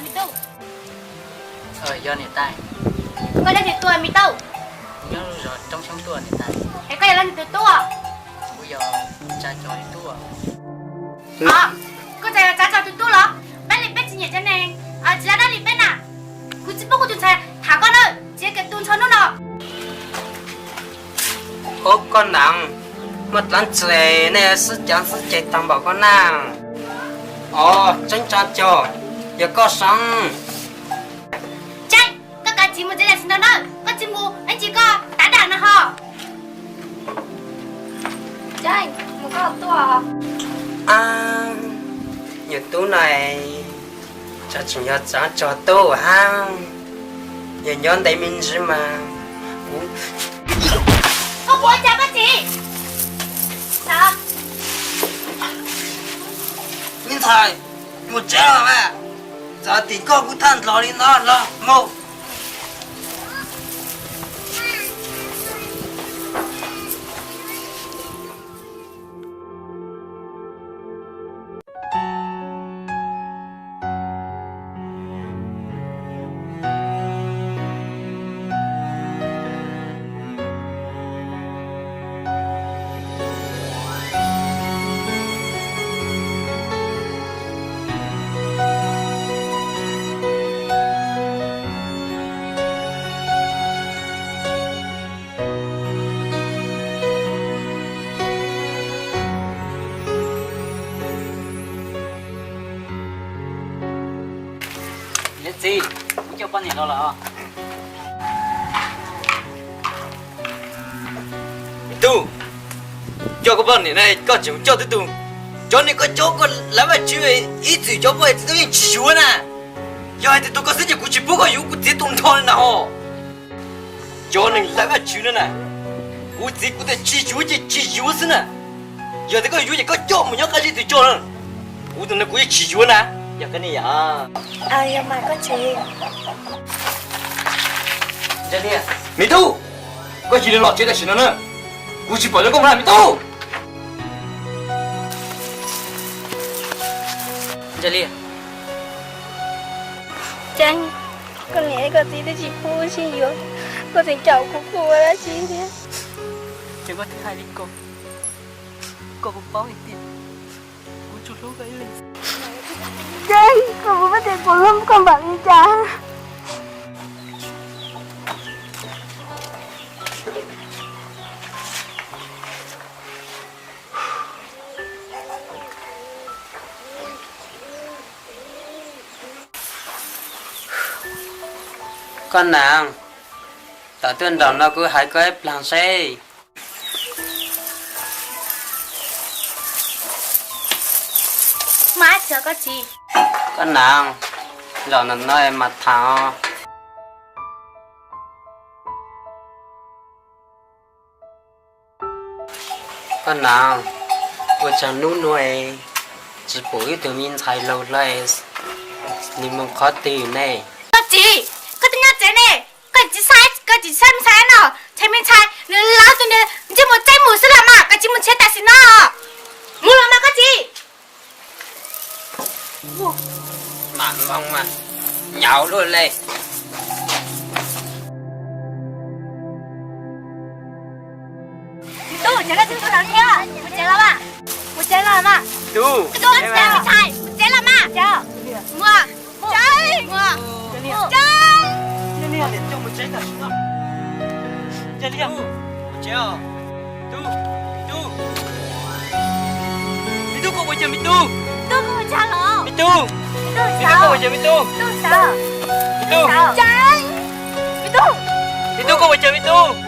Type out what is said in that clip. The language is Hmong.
Me tub. Yog niam tais. Koj yog leej twg tuaj me tub? Kuv nyob zos Roob Xyoob tuaj niam tais. Es koj yog leej twg tuaj? Kuv yog Tsav Cog tus tub. Koj txawm yog Tsav Cog tus tub los? Peb li peb tsis nyiam cov neeg tsis laj dab li peb na. Kuv tsis pub kuv tus ntxhais tham koj na, tsis kev tu nrho hnub no. Ub, koj nam, muaj dlaab tsi nej xwb caav xwb ceg taag npaum koj na. Os, tseeb Tsav Cog, yog koj saib. Tseeb, koj kav tsij mus tsev tam sim no na, koj tsis mus ib tsam koj tav dab no ho. Tseeb, mus koj tuaj. Nyuam tub no tseem yog Tsav Cog tub hab, yog nyob ntev me ntsis mas kuv... Koj puas ua cas koj txiv? Me ntxhais, mus tsev los mas, txawm tim koj kuv thaj nrho li no los mus. Niam txiv, kuv coj poj niam los lawm. Me tub, coj koj poj niam na koj tseem coj twb tug. Cov niag koj coj koj lawv Vajtswv ib txwm cov poj txiv tub yeej tsis yuav na. Yog hais tias tug koj xwb ces kuv tsis pub koj yuav kuv txiv tu nrho li na ho. Cov neeg lawv Vajtswv no na, kuv txiv kuv tias tsis yuav ces tsis yuav xwb na. Yog tias koj yuav ces koj coj mus nyob qab zib tug coj na. Kuv tus no kuv yeej tsis yuav na. Yog koj ne yom. Me tub, koj cia li los tsev tam sim no na. Kuv tsis pom zoo koj mus na me tub. Tseeb, koj niam koj txiv twb tsis pub sib yuav, koj tseem caum kuv ua dab tsi thiab? Ces koj twb hais li ko, koj puas paub hais tias kuv tsuas hlub koj ib leeg? Tseeb, koj puas paub tias kuv hlub koj npaum li cas? Koj nam, tom tuaj nraum no kuv hais koj ib plag seb. Koj nam, zaum no no mas tham. Koj nam, ua tsaug hnub no tsis pum ib tug me ntxhais laus hlo, nws mus qhov twg ne? Koj txiv, koj twb nyob tsev ne, koj tsis saib, koj tsis saib me ntxhais no, ntshe me ntxhais nws lawv tus ntsej muag tseeb mus xwb los mas, koj tsis mus ntshe tam sim no. Mus los mas koj txiv. Mam moog mas nyauv luaj le. Me tub, mus tsev los mas. Mus tsev los mas. Mus tsev los mas. Me tub, koj ua cas me tub? Me tub, koj ua cas me tub? Me tub, koj ua cas me tub? Me tub, koj ua cas me tub?